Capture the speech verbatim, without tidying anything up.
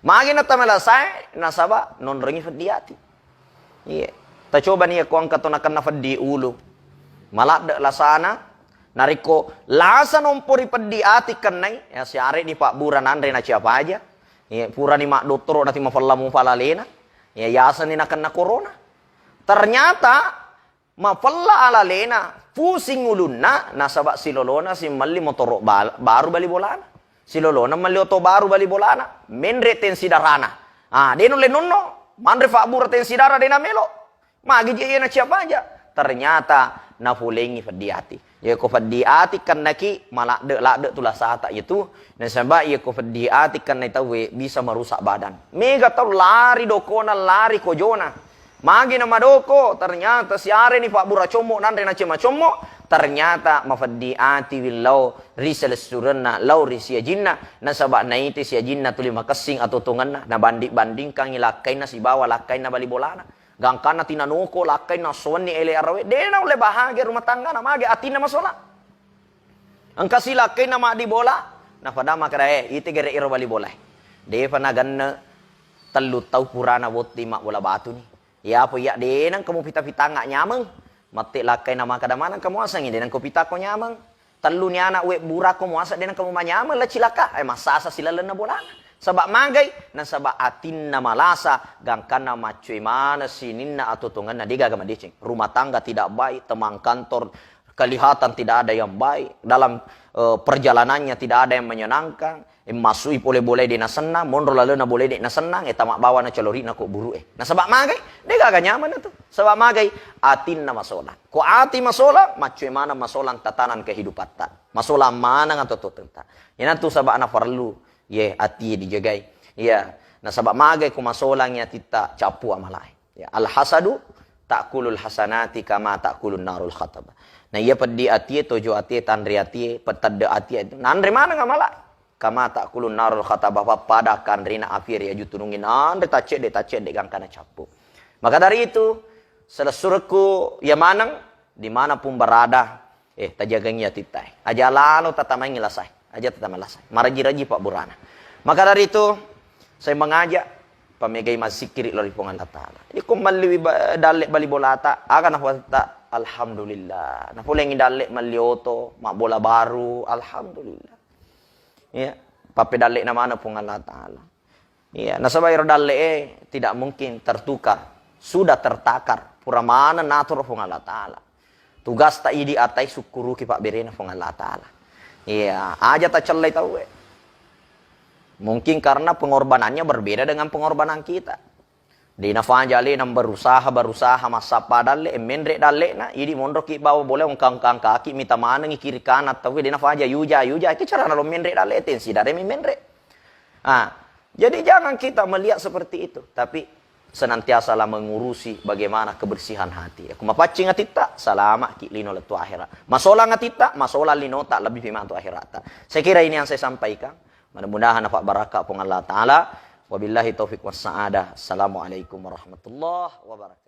Magi na tamalasae, nasaba nonrongi peddi ati. Iya. Tacobani yakko engka to nakenna peddi ulu. Maladde lasana, narekko lasa nompo ri peddi ati kennai, ya siare di pabbura nanre na cia paja. Iya, purani maddottoro nati mafella mupa lalena. Ya yasani nakenna corona. Ternyata mafella alalena, pusing ulunna, nasaba silolona si melli motoro bal-, baru bali bolana. Silolona melli oto baru bali bolana, menre tensi darana. Ah, de nulle nonno, manre fabbura tensi dara de namelo. Magi je iya na cia paja. Ternyata napolengi peddi ati. Yako peddi ati kennaki maladde-ladde tu lasata itu. Nasaba yako peddi ati kennai tauwe bisa merusak badan. Mega tau lari dokona, lari kojona. Magi na madoko, ternyata siareni pabbura commo nanre na cema commo, ternyata mafeddi ati willau ri selessurenna, lau ri siajinna, nasaba naite siajinna tuli makessing atuo-tuongenna, nabanding-bandingkangi lakkainna sibawa lakkainna bali bolana. Gangkanna tinanoko lakkainna sowenni ele arawe, de naulle bahagia rumah tanggana, magi atinna masolang. Engka silakkainna maddi bola, napada makkeda, "Eh, ite gere iro bali bolae. Defa naganne tellu tau purana botting mabbola batuni. Yapo iya de nengka mupita-pitang nyameng. Mette lakkainna makkeda maneng kamu asengngi de nengka pitako nyameng. Telluni anak we burako muaseng de nengka manyameng la cilaka." Eh, massasa silalenna bolana. Saba magai, nasaba atinna malasa, gangkanna maccue maneng sininna atuo-tuongenna de gaga madeceng. Rumah tangga tidak baik, teman kantor kelihatan tidak ada yang baik, dalam, eh, perjalanannya tidak ada yang menyenangkan, eh, masui pole bolae de nasennang, monro lalena bolae de nasennang, eh, tama bawana calorina ko buru'e. Nasaba magai, de gaga nyameng tu. Saba magai, atinna masolang. Ko ati masolang, maccue maneng masolang tatanan kehidupatta. Masolang maneng atuo-tuongetta. Iyanatu sabana parellu, ye, atie dijagai. Iya, nasaba magai ko masolangi atitta, cappu amalae. Ya, al hasadu ta'kulul hasanati kama ta'kulun narul khatab. Nah, iya peddi atie, tojo atie, tanre atie, petedde atie itu nanre maneng amala. Kama ta'kulun narul khatab, pappada kanrena api ri aju tunungnge nanre taccedde, taccedde gangkana cappu. Maka dari itu, selessurekku iya maneng, dimanapun berada, eh, tajagangi atittae. Aja lalo tatamaingi lasae. Aja tatama lasae. Maraji-raji pabburana. Maka dari itu, saya mengajak, pamegai massikkiri lao ri Puang Allah Ta'ala. Iko melliwi ba-, dalle bali bolata, aga nafuatta, alhamdulillah. Napolengi dalle melli oto, mabbola baru, alhamdulillah. Iya, pappedalle na maneng Puang Allah Ta'ala. Iya, nasaba ero dalle e tidak mungkin tertukar. Sudah tertakar. Pura maneng natoro Puang Allah Ta'ala. Tugasta idi atai sukkuruki pabberena Puang Allah Ta'ala. Iya, aja tacellai tauwe. Mungkin karena pengorbanannya berbeda dengan pengorbanan kita. De nafaja alena berusaha, berusaha massappa dalle, menre dallena, idi monroki bawa bola engka-engka kaki mita manengi kiri kanan tauwe, de nafaja yuja, yuja, ke carana lo menre dalle, tensi dare mi menre. Ah, jadi jangan kita melihat seperti itu, tapi senantiasalah mengurusi bagaimana kebersihan hati. Aku mapaccing atitta, salama'ki lino lettu akhirat. Masolang atitta, masolang linota, lebbi pi matu akhiratta. Saya kira ini yang saya sampaikan. Mudah-mudahan nafa barakka Puang Allah Ta'ala. Wabillahi taufiq wassa'adah. Assalamualaikum warahmatullahi wabarakatuh.